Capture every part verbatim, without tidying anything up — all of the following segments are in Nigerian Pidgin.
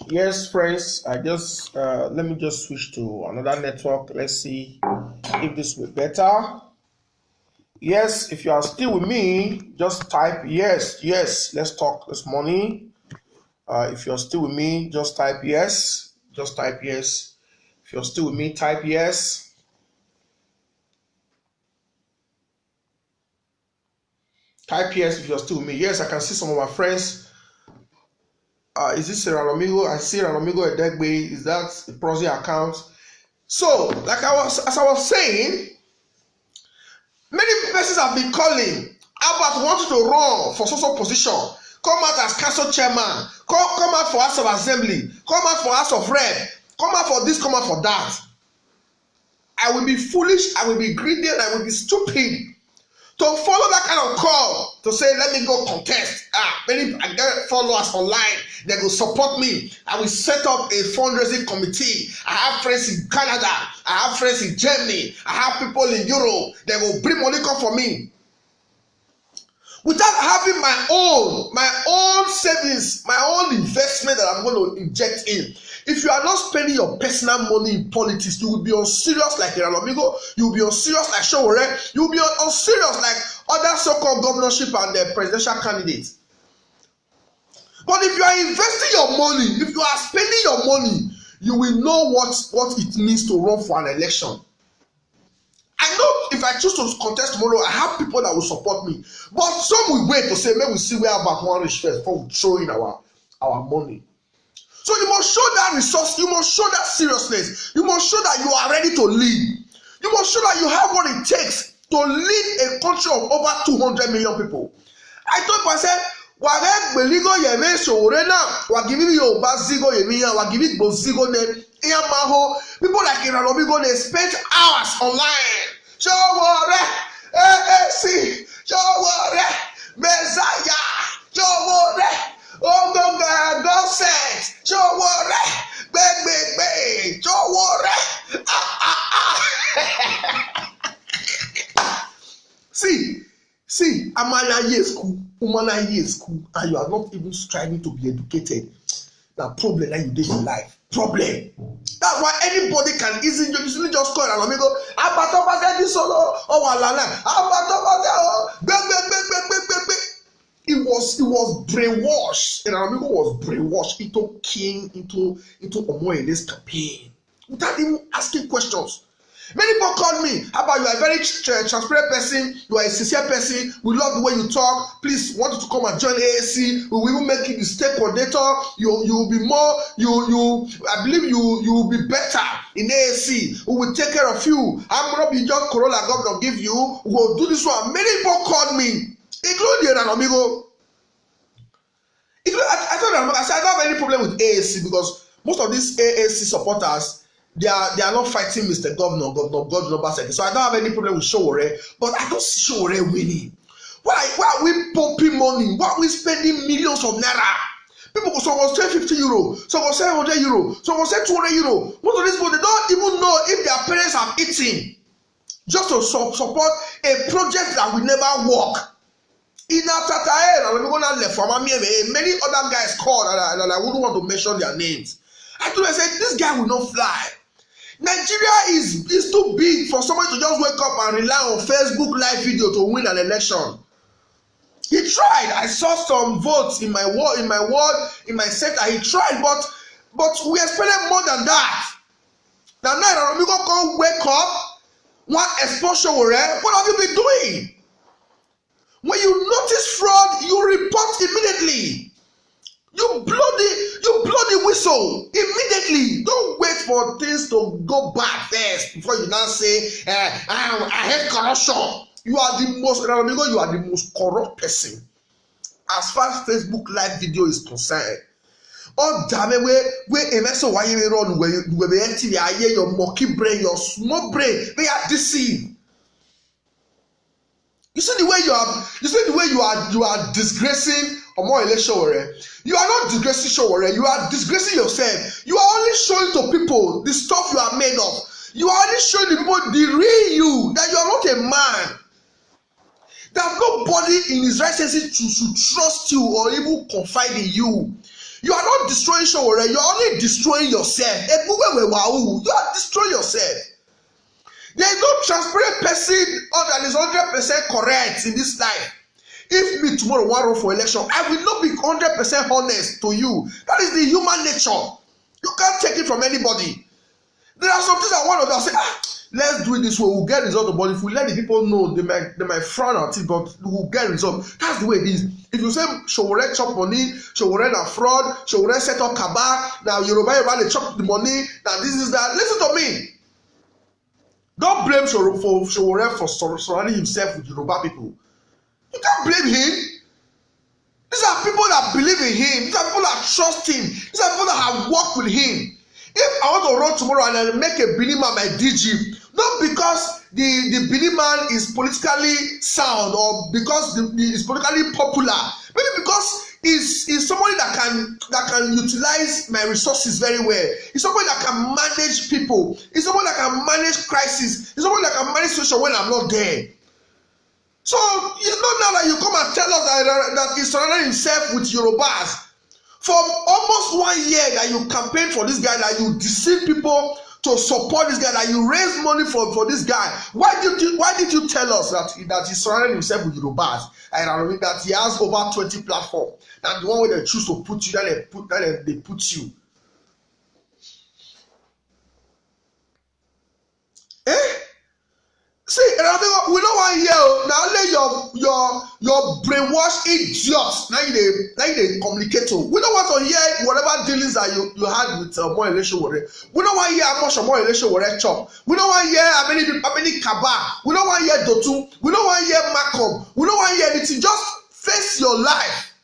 Yes, friends, I just uh, let me just switch to another network. Let's see if this will be better. Yes, if you are still with me, just type yes, yes. Let's talk this morning. Uh, if you're still with me, just type yes. Just type yes. If you're still with me, type yes. Type yes if you're still with me. Yes, I can see some of my friends. Uh, is this Sarah Lomigo? I see Sarah Lomigo Edegbe. Is that the proxy account? So, like I was, as I was saying, many persons have been calling. Albert wanted to run for social position. Come out as council chairman. Come, come out for House of Assembly. Come out for House of Rep. Come out for this. Come out for that. I will be foolish, I will be greedy, and I will be stupid to follow that kind of call to say, "Let me go contest." Ah, many I get followers online, they go support me. I will set up a fundraising committee. I have friends in Canada, I have friends in Germany, I have people in Europe. They will bring money come for me. Without having my own, my own savings, my own investment that I'm going to inject in. If you are not spending your personal money in politics, you will be unserious like Iranomigo, you will be unserious like Sowore, you will be unserious like other so-called governorship and the presidential candidates. But if you are investing your money, if you are spending your money, you will know what, what it means to run for an election. I know if I choose to contest tomorrow, I have people that will support me. But some will wait to say, "May we see where about one reach first before we throw in our, our money." So you must show that resource, you must show that seriousness, you must show that you are ready to lead. You must show that you have what it takes to lead a country of over two hundred million people. I told myself, "Wàá gbèlígò yẹ̀mí ìṣòwòrẹ́ náà, wàá give me your bazigo yẹ̀mí yẹn, wàá give me gbozigo name." People like Iranomigo, they spend hours online. Sowore, A A C, Sowore, Messiah, Sowore, Ogogo Gosset, Sowore, Gbegbegbe, Sowore. Ah, ah, ah. See, see, Amalaye school, Umalaye school, and you are not even striving to be educated. Na problem na you dey for life. Problem. That's why anybody can easily, easily just call and go, "Abatobade this solo, oh, walala. Abatobade, oh, gbegbegbegbegbe." He was, he was brainwashed. Iranomigo was brainwashed into king, into, into Omoyele's campaign without even asking questions. Many people called me, "Abba, you are a very tr-, transparent person, you are a sincere person, we love the way you talk. Please, want you to come and join A A C. We will even make you the state coordinator. You, you will be more, you, you, I believe you, you will be better in A A C. We will take care of you. Amrobi, just Corolla governor give you. We will do this one." Many people called me, including Iranomigo. If you, I, I told them, I said, "I don't have any problem with A A C because most of these A A C supporters, they are, they are not fighting Mister Governor, Governor, Governor Obaseki. So I don't have any problem with Sowore, but I don't see Sowore winning. Why, why are we pumping money? Why are we spending millions of naira?" People go, some go say fifty euro, some go say hundred euro, some go say two hundred euro. Most of these people, they don't even know if their parents have eaten just to su-, support a project that will never work. Ina Tata, eh, na we go now left for Mami, eh, many other guys called, and I, and I wouldn't want to mention their names. I told them, I said, "This guy will not fly." Nigeria is, is too big for somebody to just wake up and rely on Facebook live video to win an election. He tried. I saw some votes in my ward, in my ward, in my center. He tried, but, but we expected more than that. Now, now, Iranomigo come wake up, want expose Sowore. What have you been doing? When you notice fraud, you report immediately. You blow the, you blow the whistle immediately. Don't wait for things to go bad first before you now say, eh, "I, I hate corruption." You are the most, Iranomigo, you are the most corrupt person as far as Facebook live video is concerned. All damn way, where a vessel why you run where you were, your monkey brain, your small brain, they are deceived. You see the way you are, you see the way you are, you are disgracing Omoyele Sowore. You are not disgracing Sowore. You are disgracing yourself. You are only showing to people the stuff you are made of. You are only showing the people the real you, that you are not a man. That nobody in his right senses should, should trust you or even confide in you. You are not destroying Sowore, you are only destroying yourself. Ebuwe we wahoo, you are destroying yourself. There is no transparent person or that is hundred percent correct in this life. If me tomorrow wan run for election, I will not be hundred percent honest to you. That is the human nature. You can't take it from anybody. There are some things I want to say, ah, let's do it this way, we'll get result. But if we let the people know, they might, they might frown at it, but we'll get result. That's the way it is. If you say Sowore chop money, Sowore na fraud, Sowore set up cabal, now Yoruba, Yoruba, they chop the money, now this is that. Listen to me. Don't blame Sowore for, Sowore for sur-, surrounding himself with Yoruba people. You can't blame him. These are people that believe in him. These are people that trust him. These are people that have worked with him. If I want to run tomorrow and I make a Benin man my D G, not because the, the Benin man is politically sound or because the, the is politically popular, maybe because he's, he's somebody that can, that can utilize my resources very well. He's somebody that can manage people. He's somebody that can manage crisis. He's somebody that can manage situation when I'm not there. So it's not now that you come and tell us that, that he surrounded himself with Yorubas. For almost one year that you campaign for this guy, that you deceive people to support this guy, that you raise money for, for this guy. Why did you, why did you tell us that, that he surrounded himself with Yorubas? And I mean that he has over twenty platforms. That the one where they choose to put you, that they put, that they, they put you. Eh? See, Ramiro, we no wan hear o. Na only your, your, your brainwash idiot na you dey, na you dey communicate o. We no want to hear whatever dealings that you, you had with, uh, Omoyele Sowore. We no wan hear how much Omoyele Sowore chop. We no wan hear how many people, how many cabal. We no wan hear Dotun. We no wan hear Malcolm. We no wan hear anything. Just face your life.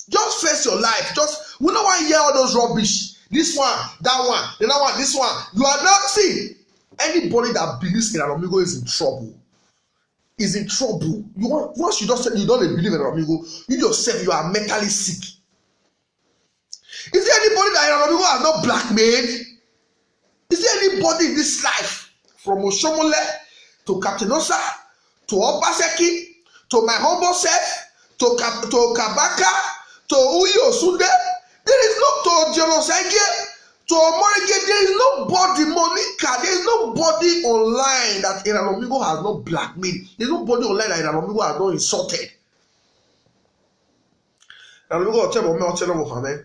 Just face your life. Just, we no wan hear all those rubbish. This one, that one, the other one, this one. You are not, see, anybody that believes in Alomigo is in trouble. Is in trouble. You want, once you just say you don't believe in Alomigo, you yourself, you are mentally sick. Is there anybody that Alomigo has not blackmailed? Is there anybody in this life, from Oshomole to Captain Osa to Obaseki to my humble self to Kab-, to Kabaka to Uyo Sunday? There is no, to Jono Senge, to Omorege. There is nobody, Monica. There is nobody online that Alomigo has not blackmailed. There is nobody online that Alomigo has not insulted. Alomigo, ọtí ẹ̀ mọ̀ mẹ́, ọtí ẹ̀ lọ́wọ́ fà mẹ́,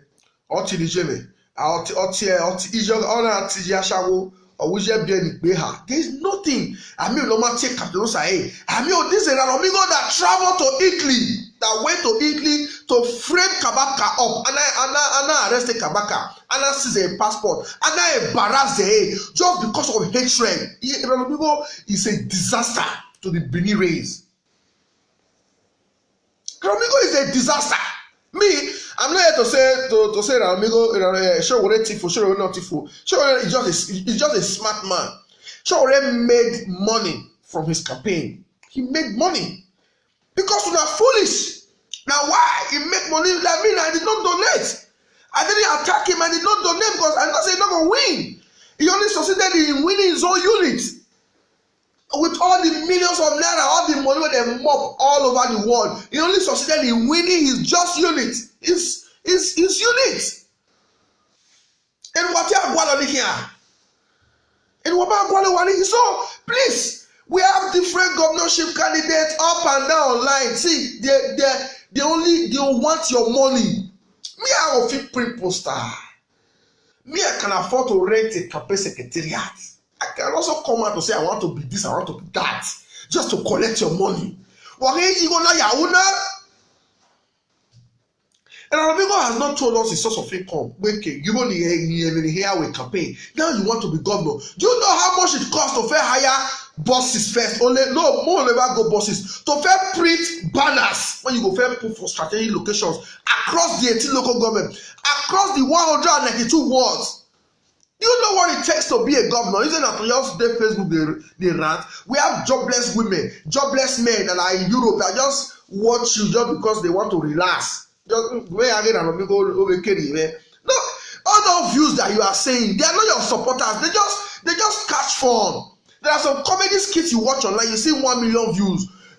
ọtí ní jẹ́ mẹ́, ọtí, ọtí ẹ̀, ọtí ìjọ, ọ̀nà àti ìjẹ́ aṣáwó, ọ̀wọ́ ìjẹ́ bí ẹni pé ha. There is nothing. Àmì ò lọ́ máa take Captain Osa, eh. Àmì ò, this is Alomigo that travel to Italy, that went to Italy to frame Kabaka up. And I, and I, and I arrested Kabaka. And I seize a passport. And I embarrass her, eh, just because of hatred. Alomigo is a disaster to the Benin race. Alomigo is a disaster. Me, I'm not here to say, to, to say Alomigo, you know, eh, Sowore tifo, Sowore not tifo. Sowore is just a, is just a smart man. Sowore made money from his campaign. He made money because we are foolish. Now why he make money like me? I did not donate. I didn't attack him. I did not donate because I know say he not gonna win. He only succeeded in winning his own unit. With all the millions of naira, all the money wey dem mop all over the world, he only succeeded in winning his just unit, his, his, his unit. And what you are here? And what about Gwale Wale? So please, we have different governorship candidates up and down online. See, they, they, they only, they want your money. Me, I go fit print poster. Me, I can afford to rent a campaign secretariat. I can also come out to say I want to be this, I want to be that, just to collect your money. Why you gonna Yahoo now? And Alomigo has not told us his source of income. Wait, you only hear we campaign. Now you want to be governor. Do you know how much it costs to fair hire buses first? Only no, more never go buses. To fair print banners when you go fair put for strategic locations across the eighteen local government, across the one hundred and ninety-two wards. Do you know what it takes to be a governor? You say that just dey Facebook, they, they rant. We have jobless women, jobless men that are in Europe that just watch you just because they want to relax. Just where again and go over carry, man. No, all those views that you are saying, they are not your supporters. They just, they just catch fun. There are some comedy skits you watch online, you see one million views.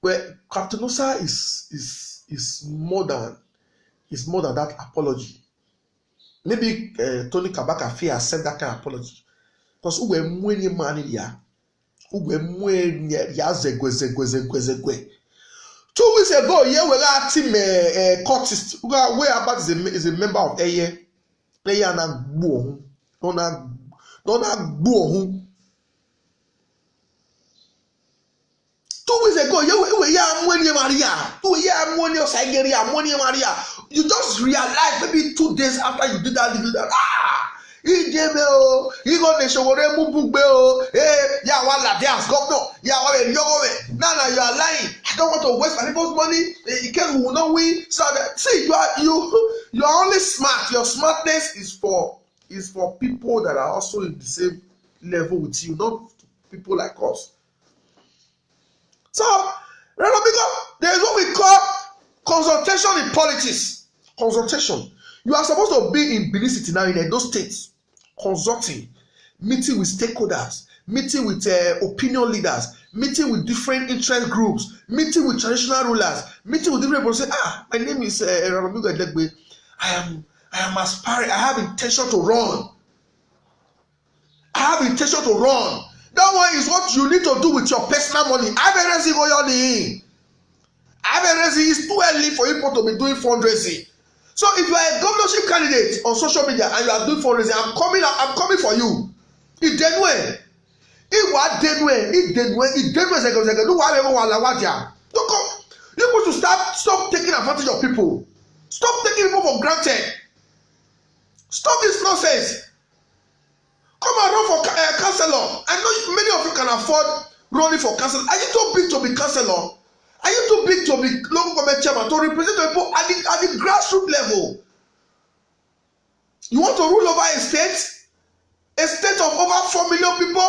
Well, Captain Osa is is is more than is more than that apology. Maybe uh, Tony Kabaka fear accept that kind of apology because who were many money ya, who were many ya zegwe zegwe zegwe zegwe. Two weeks ago, here we got team uh, uh, cultist. We got where about is a is a member of Eye Eye na gbuo, no na no na gbuo. Two weeks ago, you were you were here money Maria. You were here money Osaigeri, money Maria. You just realize maybe two days after you did that, you did that. Ah, he gave me oh, he got the Shogore Mubugbe oh. Hey, yeah, one like there's governor. Yeah, one like Yogo. Now now you are lying. I don't want to waste my people's money eh, in case we will not win. So that, see, you are you you are only smart. Your smartness is for is for people that are also in the same level with you, not people like us. So, Renobigo, there is what we call consultation in politics. Consultation. You are supposed to be in Benin City now in Edo State, consulting, meeting with stakeholders, meeting with uh, opinion leaders, meeting with different interest groups, meeting with traditional rulers, meeting with different people. Say, ah, my name is uh, Renobigo Edegbe. I am I am aspiring. I have intention to run. I have intention to run. That one is what you need to do with your personal money. I've a reason go your name. I've a reason. It's too early for people to be doing fundraising. So if you are a governorship candidate on social media and you are doing fundraising, I'm coming. I'm coming for you. Idenue, Iwa Denue, Idenue, Idenue, Zego Zego. No, why ever wala wadia? Don't come. You need to start stop taking advantage of people. Stop taking people for granted. Stop this nonsense. Come and run for uh, councillor. I know many of you can afford running for councillor. Are you too big to be councillor? Are you too big to be local government chairman to represent the people at the, at the grassroots level? You want to rule over a state, a state of over four million people,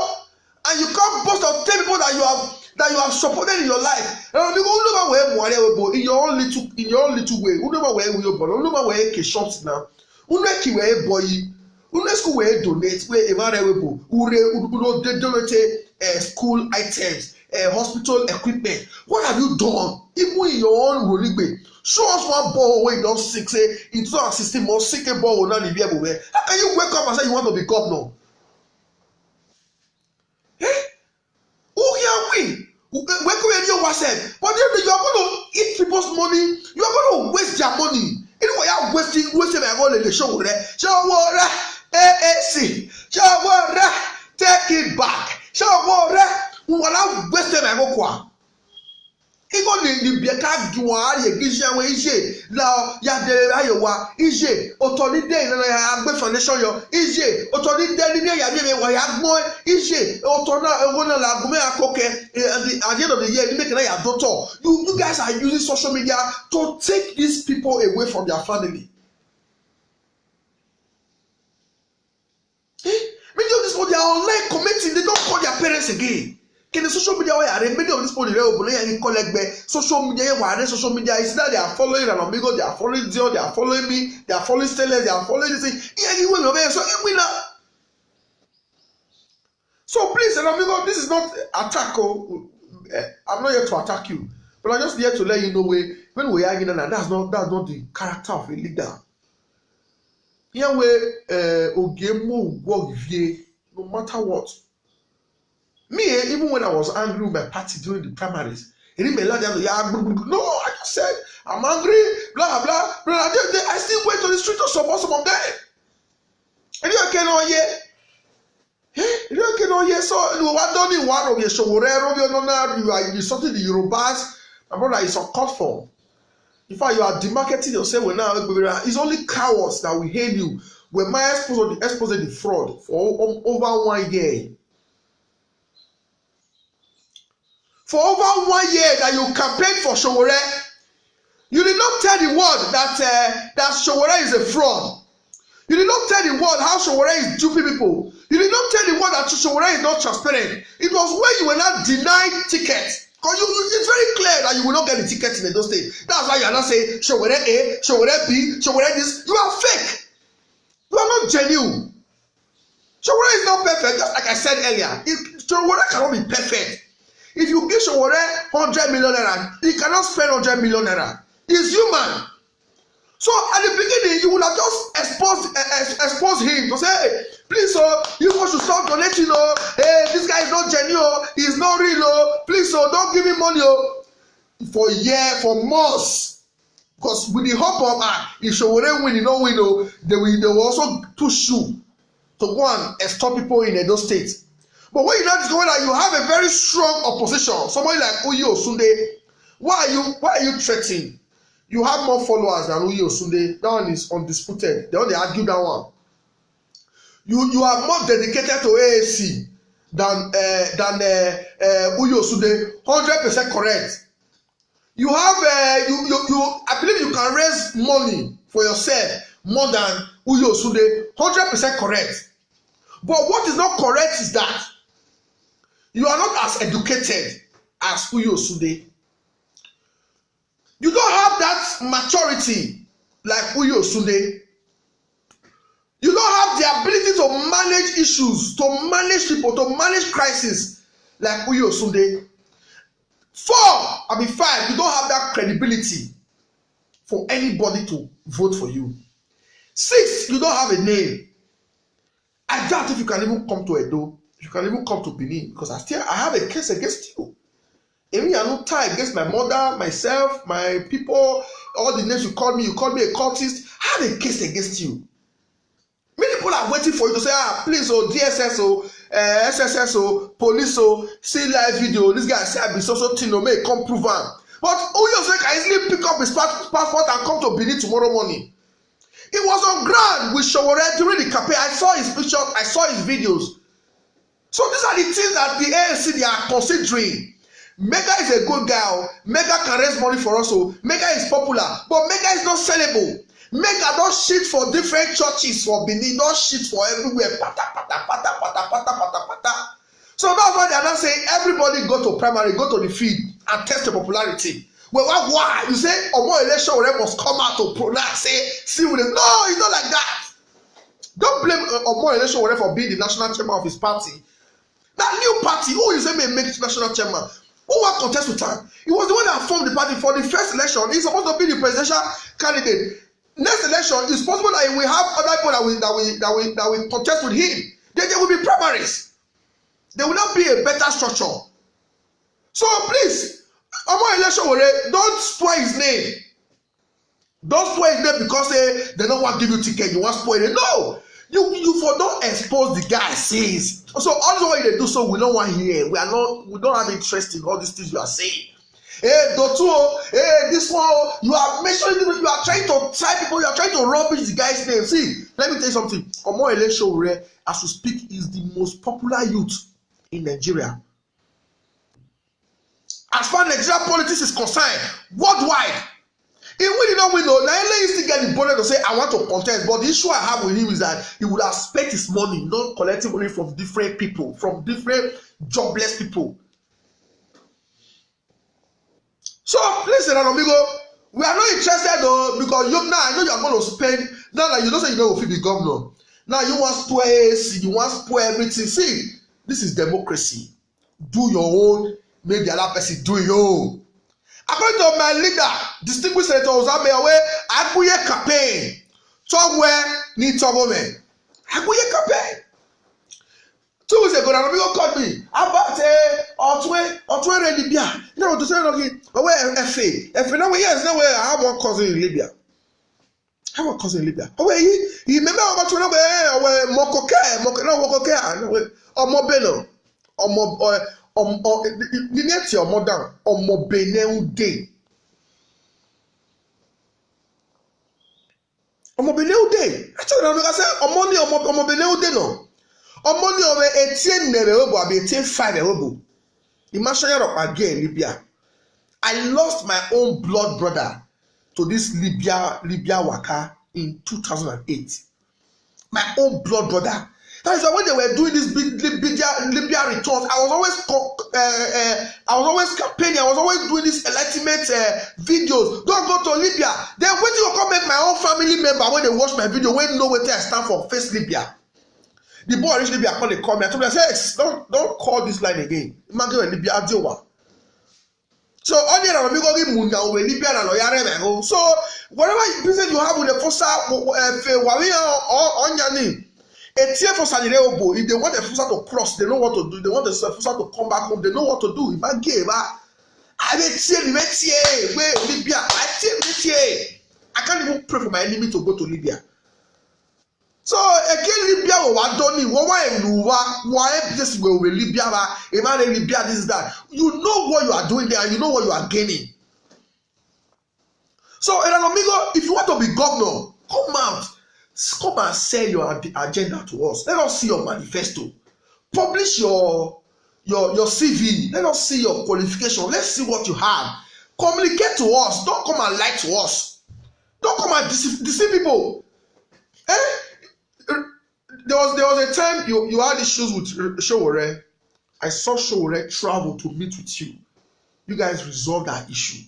and you can't boast of ten people that you have that you have supported in your life. And you go over where more in your own little in your own little way. You know where you born. You know where you short now. Unu eki wee bọyi, unu school wee donate wee ebe ara ewepụ ure unu de donate eh, school items, eh, hospital equipment. What have you done? Even in your own roligbe, show us one borehole wey you don sink say in two thousand sixteen mo sink a borehole na nibi ebo where. How can you wake up and say you want to be governor? Eh? Who hear we? Wake up your WhatsApp. But then you are going to eat people's money. You are going to waste their money. Anyway, you are wasting, wasting my money. Show what? Show what? A A C. Show what? Take it back. Show what? We will not waste them. I go kwa. Igo ni ni bia ka giwa ye gije we ije la ya de ayo wa ije oto ni de na ya gbe foundation yo ije oto ni de ni ya mi wa ya gbo ije oto na ego na la gume akoke. At the end of the year ni make na ya doctor. You you guys are using social media to take these people away from their family. Eh? Many of these people, they are online commenting. They don't call their parents again. Can the social media where are many of these people they will collect back social media where social media is that they are following an amigo, they are following Dio, they are following me, they are following Stella, they are following this thing. Yeah, you will obey. So you will not. So please, an amigo, this is not attack. Oh, eh, I'm not here to attack you, but I'm just here to let you know where when we are in, that's not that's not the character of a leader. Here we uh, Ogemo work here, no matter what. Me, eh, even when I was angry with my party during the primaries, it didn't matter. No, I just said I'm angry, blah blah blah. They, they, I still went to the street to support some of them. And you can all hear. Eh? You can all hear. So you are done in one of your show. You are insulting the Yorubas. My brother is uncalled for. In fact, you are demarcating yourself with now. It's only cowards that will hail you. When my expose the expose the fraud for o- over one year. For over one year that you campaigned for Showore, you did not tell the world that uh, that Showore is a fraud. You did not tell the world how Showore is duping people. You did not tell the world that Showore is not transparent. It was when you were not denied tickets. Because you, you, it's very clear that you will not get the ticket in those days. That's why you are not saying Showore A, Showore B, Showore this. You are fake. You are not genuine. Showore is not perfect. Just like I said earlier, it, Showore cannot be perfect. If you give Sowore hundred million naira, he cannot spend hundred million naira. He's human. So at the beginning, you would have just exposed, eh, ex-, exposed him to say, "Hey, please, oh, you guys should stop donating, oh. Hey, this guy is not genuine, oh. He's not real, oh. Please, oh, don't give him money, oh." For year, for months, because with the hope of, ah, if Sowore win, he no win, oh, they will, they will also push you to go and extort people in Edo State. But when you now discover that you have a very strong opposition, somebody like Uyi Osunde, why are you, why are you threatening? You have more followers than Uyi Osunde. That one is undisputed. They only argue that one. You, you are more dedicated to A A C than, uh, than uh, uh, Uyi Osunde. Hundred percent correct. You have, uh, you, you, you, I believe you can raise money for yourself more than Uyi Osunde. Hundred percent correct. But what is not correct is that you are not as educated as Uyi Osunde. You don't have that maturity like Uyi Osunde. You don't have the ability to manage issues, to manage people, to manage crisis like Uyi Osunde. Four, I mean, five, you don't have that credibility for anybody to vote for you. Six, you don't have a name. I doubt if you can even come to Edo, if you can even come to Benin, because I still, I have a case against you. Emi Anu tie against my mother, myself, my people, all the names you call me, you call me a cultist. I have a case against you. Many people are waiting for you to say, "Ah, please, oh, D S S, oh, eh, S S S, oh, police, oh, see live video. This guy say I be so so thing, oh, may come prove am." But Uyi Osunde can easily pick up his pass-, passport and come to Benin tomorrow morning. He was on ground with Sowore during the campaign. I saw his pictures, I saw his videos. So these are the things that the A N C, they are considering. Mega is a good guy, oh. Mega can raise money for us, oh. Mega is popular, but Mega is not sellable. Mega don shit for different churches for Benin, don shit for everywhere. Pata, pata, pata, pata, pata, pata, pata. So that's why they are now saying everybody go to primary, go to the field and test the popularity. Well, why, why? You say Omoyele Sowore must come out to pronounce, say, "See with it." No, it's not like that. Don't blame, uh, Omoyele Sowore for being the national chairman of his party. That new party, who is a make national chairman? Who will contest with him? He was the one that formed the party for the first election. He's supposed to be the presidential candidate. Next election, it's possible that we have other people that we, that we, that we, that we contest with him. Then there will be primaries. There will not be a better structure. So please, Omoyele Sowore, don't spoil his name. Don't spoil his name because, eh, they don't want to give you ticket. You want spoil it. No, you, you for don't expose the guy since. So all the way they do so, we don't want here. We are not. We don't have interest in all these things you are saying. Hey, Dotun, oh, hey, this one, oh, you are mentioning, you are trying to tie people, you are trying to rubbish the guy's name. See, let me tell you something. Omoyele Sowore, as we speak, is the most popular youth in Nigeria. As far as Nigerian politics is concerned, worldwide, he really not win, though. Now, he still get the bonnet to say, "I want to contest." But the issue I have with him is that he would have spent his money, not collecting money from different people, from different jobless people. So, listen, Amigo, we are not interested, though, because you now, I know you are going to spend, now that you don't say you know if you be governor. Now you want spoil A C, you want spoil everything. See, this is democracy. Do your own, make the other person do your own. According to my leader, distinguished Senator Ozame Owe, Aguye campaign. Talk where need talk women. Aguye campaign. Two weeks ago, Nana Migo called me about, eh, Otwe, Otwe in Libya. You know what to say, okay? Oh, where F A? F A, no, yes, no, where I have one cousin in Libya. I have one cousin in Libya. Oh, where he, he remember about Otwe, no, where, where Mokoke, Mokoke, no, Mokoke, ah, no, where Omobelo, Omo, uh, um, uh, the next year, Omodan, Omobeneude. Omobeneude. I told him, I said, Omoni, Omo, Omobeneude, no. Omoni, Omo, eighteen, never, Obo, Abi, eighteen, five, Obo. Imagine Europe again, Libya. I lost my own blood brother to this Libya, Libya Waka in two thousand and eight. My own blood brother. That is why when they were doing this big Lib-, Libya, Libya returns, I was always co-, uh, uh, I was always campaigning. I was always doing these enlightenment, uh, videos. Don't go to Libya. Then when you come make my own family member when they watch my video, when know what I stand for, face Libya. The boy reach Libya, call, they call me. I told him, I said, "Yes, don't, don't call this line again." Imagine Libya, Adiowa. So onye na amigo gị mụ na onwe Libya na lawyer rebe go. So whatever you say you have with the fosa fe wari or onyani. Etie fosa ni obo. If they want the fosa to cross, they know what to do. They want the fosa to come back home. They know what to do. If I give, I I will tear the tear. Where Libya? I tear the tear. I can't even pray for my enemy to go to Libya. So again, Libya wa doni wa wa enuwa wa this way with Libya ba. If I Libya this is that. You know what you are doing there, and you know what you are gaining. So, Aaron Amigo, if you want to be governor, come out. Come and sell your agenda to us. Let us see your manifesto. Publish your your your C V. Let us see your qualification. Let's see what you have. Communicate to us. Don't come and lie to us. Don't come and deceive, deceive people. Eh? There was there was a time you you had issues with Sowore. I saw Sowore travel to meet with you. You guys resolved that issue.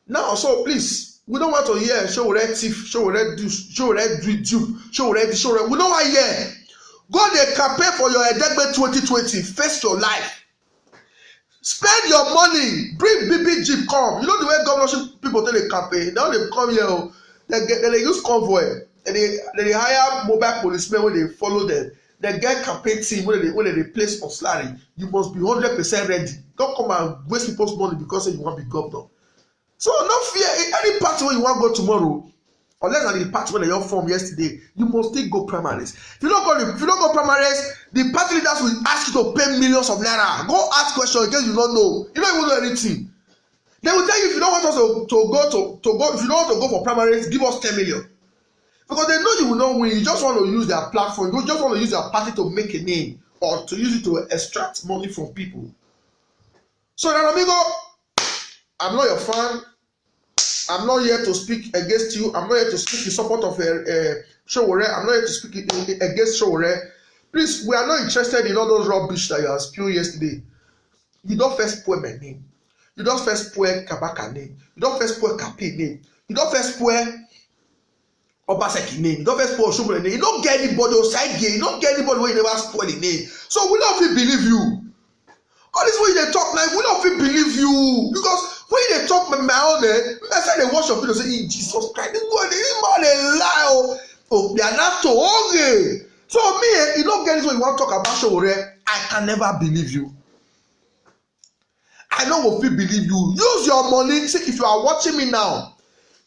Now, so please, we don't want to hear Sowore thief, Sowore do, Sowore do dupe, Sowore do, Sowore. We don't want to hear. Go dey campaign for your Edegbe twenty twenty. Face your life. Spend your money. Bring big big jeep come. You know the way governorship people take dey campaign. Now they come here, oh, they get they dey use convoy. And they they dey hire mobile policemen wey dey follow them. They get campaign team wey dey wey dey place on salary. You must be hundred percent ready. Don't come and waste people's money because say you wan be governor. So no fear in any party wey you wan go tomorrow, unless na the party wey you form yesterday, you must still go primaries. If you no go if you no go primaries, the party leaders will ask you to pay millions of naira. Go ask question in case you no know. You no even know anything. They will tell you if you no want us to to go to to go if you no want to go for primaries, give us ten million. Because they know you will not win. You just want to use their platform. You just want to use their party to make a name or to use it to extract money from people. So, Aaron Amigo, I'm not your fan. I'm not here to speak against you. I'm not here to speak in support of uh, uh, Sowore. I'm not here to speak in, in, against Sowore. Please, we are not interested in all those rubbish that you have spewed yesterday. You don't first spoil my name. You don't first spoil Kabaka name. You don't first spoil Kapi name. You don't first spoil Obaseki name. You don't first spoil Oshobole name. You don't get anybody outside here. You don't get anybody where you never spoil the name. So we don't feel believe you. All this way they talk like we don't feel believe you because when they talk my, my own, eh, I say they watch your video say in Jesus Christ, this boy, this man they lie. Oh, oh, they are not to okay. So me, eh, you don't get this way you want to talk about Sowore. I can never believe you. I no go fit believe you. Use your money. See, if you are watching me now,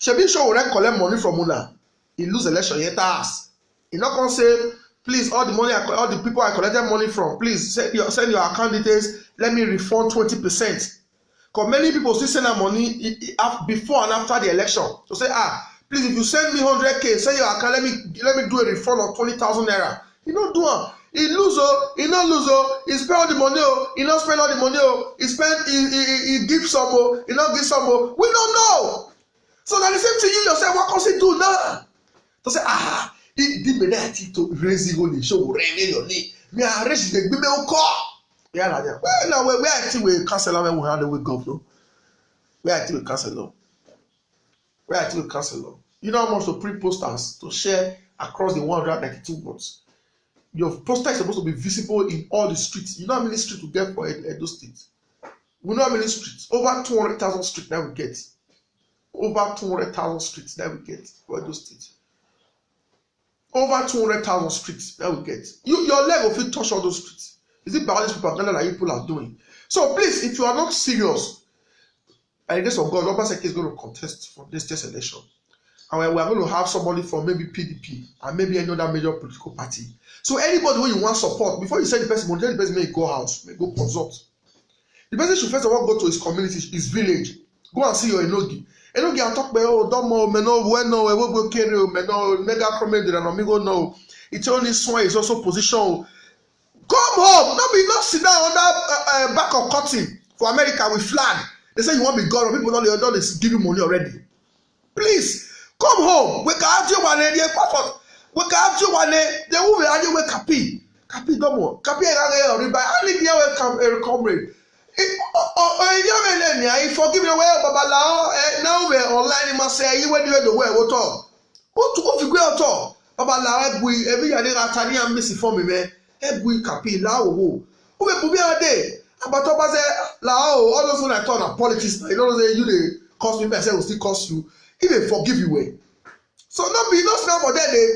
Shebi Sowore collect money from una. He lose election yet us. He not gonna say, please, all the money, I, all the people I collected money from, please send your send your account details. Let me refund twenty percent. Because many people still send that money before and after the election to say, ah, please, if you send me hundred k, send your account. Let me let me do a refund of twenty thousand naira. He no do am. He lose oh, he no lose oh, he spend all the money oh, he no spend all the money oh, he spend he he he give some oh, he no give some oh. We don't know. So na the same thing you yourself wan come still do now. To say ah, he did me that thing to raise the holy show rent your name. Me I raise the gbime oko. Yeah, na there. Well, now where where I think we cancel am when we had the wake up no. Where I think we cancel am. Where I think we cancel am. You know how much to print posters to share across the one hundred ninety-two months. Your poster is supposed to be visible in all the streets. You know how many streets we get for Edo State? We know how many streets. Over two hundred thousand streets that we get. Over two hundred thousand streets that we get for Edo State. Over two hundred thousand streets that we get. You, your leg will fit touch all those streets. Is it by all this propaganda that you people are doing? So please, if you are not serious, by the grace of God, Obaseki is going to contest for this next election. And we are going to have somebody from maybe P D P and maybe any other major political party. So anybody who you want support, before you send the person money, tell the person may go house, may go consult. The person should first of all go to his community, his village. Go and see your Enogi. Enogi and talk about oh, don't more men no when no we go carry men no mega promenade and amigo no. It's only someone is also position. Come home. No be not sit down on that uh, uh, back of curtain for America with flag. They say you want to be God. People don't they don't give you money already. Please come home. We can have you one day. Passport. We can have you one day. They will have you with Kapi. Kapi domo. Kapi and I will buy. I live here with come uh, comrade. Onye mere na anyị forgive na wee babalawo na wee online ma sị anyị wee dị wee wee ụtọ otu ofikwe ụtọ babalawo egwu ebe ya dị ghata na ya mmesi fọm ime egwu Kapi la owo ube bube ade agbata ọbaze Like, oh, all those when I talk na politics, na you know say you dey curse me, I say I go still curse you. If they forgive you, well. So no be no smell for there they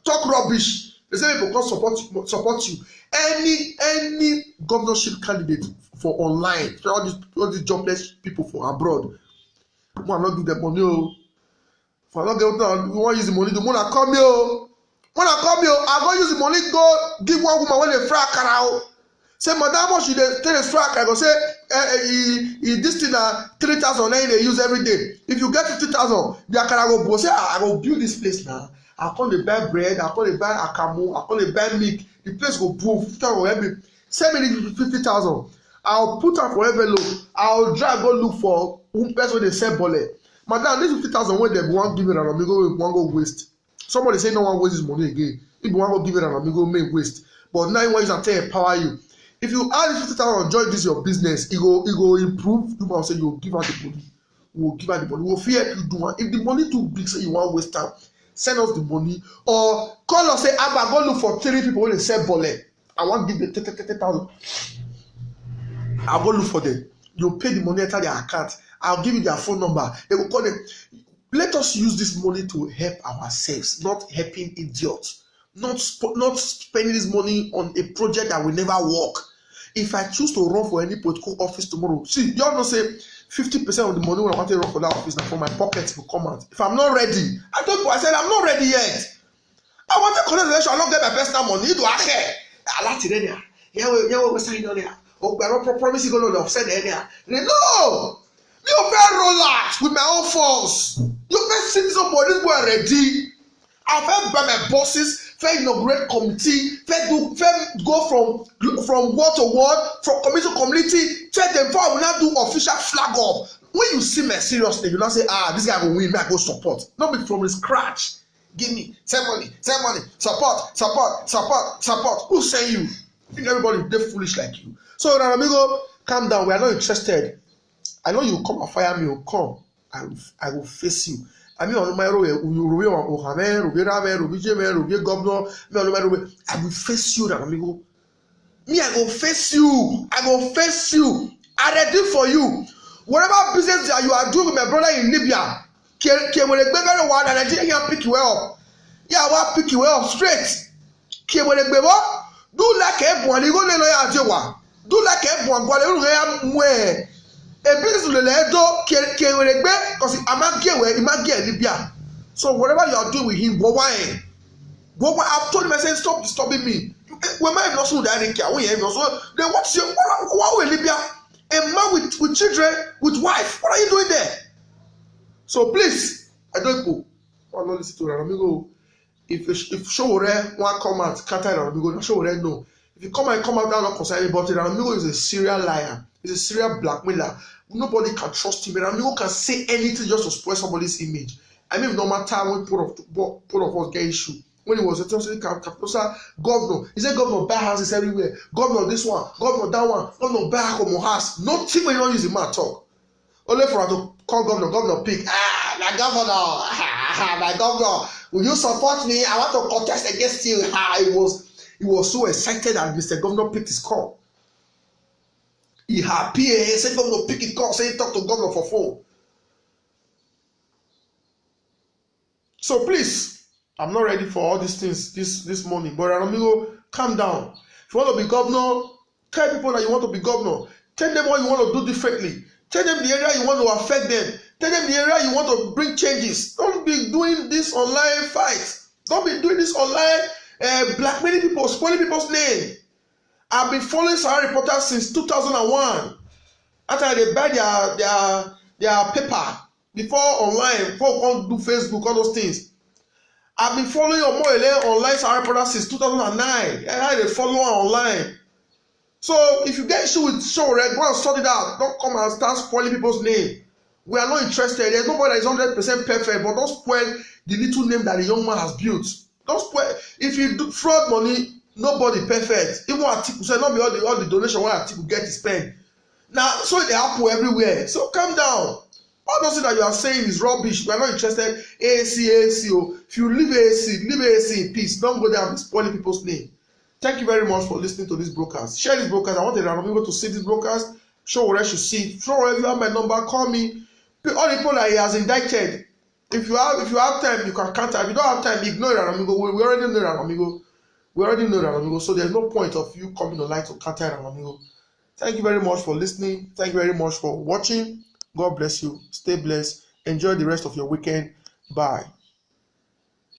talk rubbish. They say people come support you, support you. Any any governorship candidate for online, all these all these jobless people for abroad, one not do them money. Oh. If I don't get what you want use the money, the money come here. Oh. When I come here, I go use the money go give one woman when they fry akara. Oh. Say, madam, how much you dey take dey strike? I go say, eh, eh, e, e, this thing na three thousand na im dey use every day. If you get fifty thousand, the akara go go say, ah, I go build this place now. I come dey buy bread, I come dey buy akamu, I come dey buy milk. The place go boom, fifty thousand go help me. Send me the fifty thousand. I'll put am for envelope. I'll drive go look for one person wey dey sell bole. Madam, this fifty thousand wey dem wan give me na me go wan go waste. Somebody say no one waste this money again. If you wan go give it an amigo, make waste. But now you want to tell empower you. If you add this fifty thousand, join this your business, it go it go improve. You must say you give out the money. We will give out the money. We will fear you do one. If the money too big, say you want waste time, send us the money or call us. Say, Abba, go look for three people when they sell bole. I want give them thirty thousand. I'll go look for them. You pay the money enter their account. I'll give you their phone number. They will call them. Let us use this money to help ourselves, not helping idiots, not sp- not spending this money on a project that will never work. If I choose to run for any political office tomorrow, see, you all know say fifty percent of the money when I want to run for that office now for my pocket will come out. If I'm not ready, I told you, I said I'm not ready yet. I want to collect election. I don't get my personal money. You do I care. I like it anyhow. Yeah, we yeah we sign on there. Oh, I don't promise you gonna offset anyhow. No, you fair roll out with my own force. You fair citizen for this boy ready. I fair buy my bosses, fair inaugurate committee, fair do fair go from from ward to ward, from community to community, tell them for I will not do official flag off. When you see my seriously, you not say, ah, this guy will win, I go support. Not be from the scratch. Give me, send money, send money, support, support, support, support. Who send you? I think everybody they foolish like you. So Amigo, calm down. We are not interested. I know you come and fire me, you come. I will, I will face you. I mean, on my road, you robe on Ohame, robe Rame, robe Jeme, robe governor, me on my robe. I will face you, Amigo. Me, I go face you. I go face you. I ready for you. Whatever business that you are doing with my brother in Libya, Ke- Kemwele Gbegere wa na Nigeria can pick you up. Yeah, wa pick you up straight. Kemwele Gbebo, do like a boy, you go le lawyer ajewa. Do like a boy, go le ya mwe. A business le le do ke ke wele gbe, cause amagie we, imagie Libya. So whatever you are doing with him, go why? Go why? I've told him, I said, stop disturbing me. Eh, we might not so that care. We have not so. Then what's your what? What will Libya? A man with with children, with wife. What are you doing there? So please, I don't go. I don't listen to Amigo. If if Sowore want come out, can't tell Amigo. Sowore no. If you come and come out, that not concern me. But Amigo is a serial liar. He's a serial blackmailer. Nobody can trust him. Amigo can say anything just to spoil somebody's image. I mean, no matter when put of put of us get issue. When he was a Thompson Caposa governor, he said governor buy houses everywhere. Governor this one, governor that one, governor buy Akomo house. Nothing when you don't use the man talk. Only for to call governor, governor pick. Ah, my governor, ah, my governor, will you support me? I want to contest against you. Ah, he was he was so excited that Mister Governor picked his call. He happy, eh, he said governor pick his call, say he talk to governor for phone. So please, I'm not ready for all these things this this morning. But Amigo, calm down. If you want to be governor, tell people that you want to be governor. Tell them what you want to do differently. Tell them the area you want to affect them. Tell them the area you want to bring changes. Don't be doing this online fight. Don't be doing this online uh, blackmailing people, spoiling people's name. I've been following Sahara Reporters since two thousand one. After they buy their their their paper before online, before we come do Facebook, all those things. I've been following Omoyele online, Sahara Reporters since two thousand nine. I had a follower online. So if you get issue with show, right, go and sort it out. Don't come and start spoiling people's name. We are not interested. There's nobody that is hundred percent perfect, but don't spoil the little name that the young man has built. Don't spoil. If you do fraud money, nobody perfect. Even Atiku say not be all the all the donation wey Atiku get is spend. Now so they happen everywhere. So calm down. All those things that you are saying is rubbish. We are not interested. A A C, A A C, oh. If you leave A A C, leave A A C in peace. Don't go there and be spoiling people's name. Thank you very much for listening to this broadcast. Share this broadcast. I want everyone to see this broadcast. Sowore should sit. Sowore, if you have my number, call me. All the people that he has indicted, if you have if you have time, you can counter. If you don't have time, ignore Iranamigo. We, we already know Iranamigo. We already know Iranamigo. So there's no point of you coming online to counter Iranamigo. Thank you very much for listening. Thank you very much for watching. God bless you. Stay blessed. Enjoy the rest of your weekend. Bye.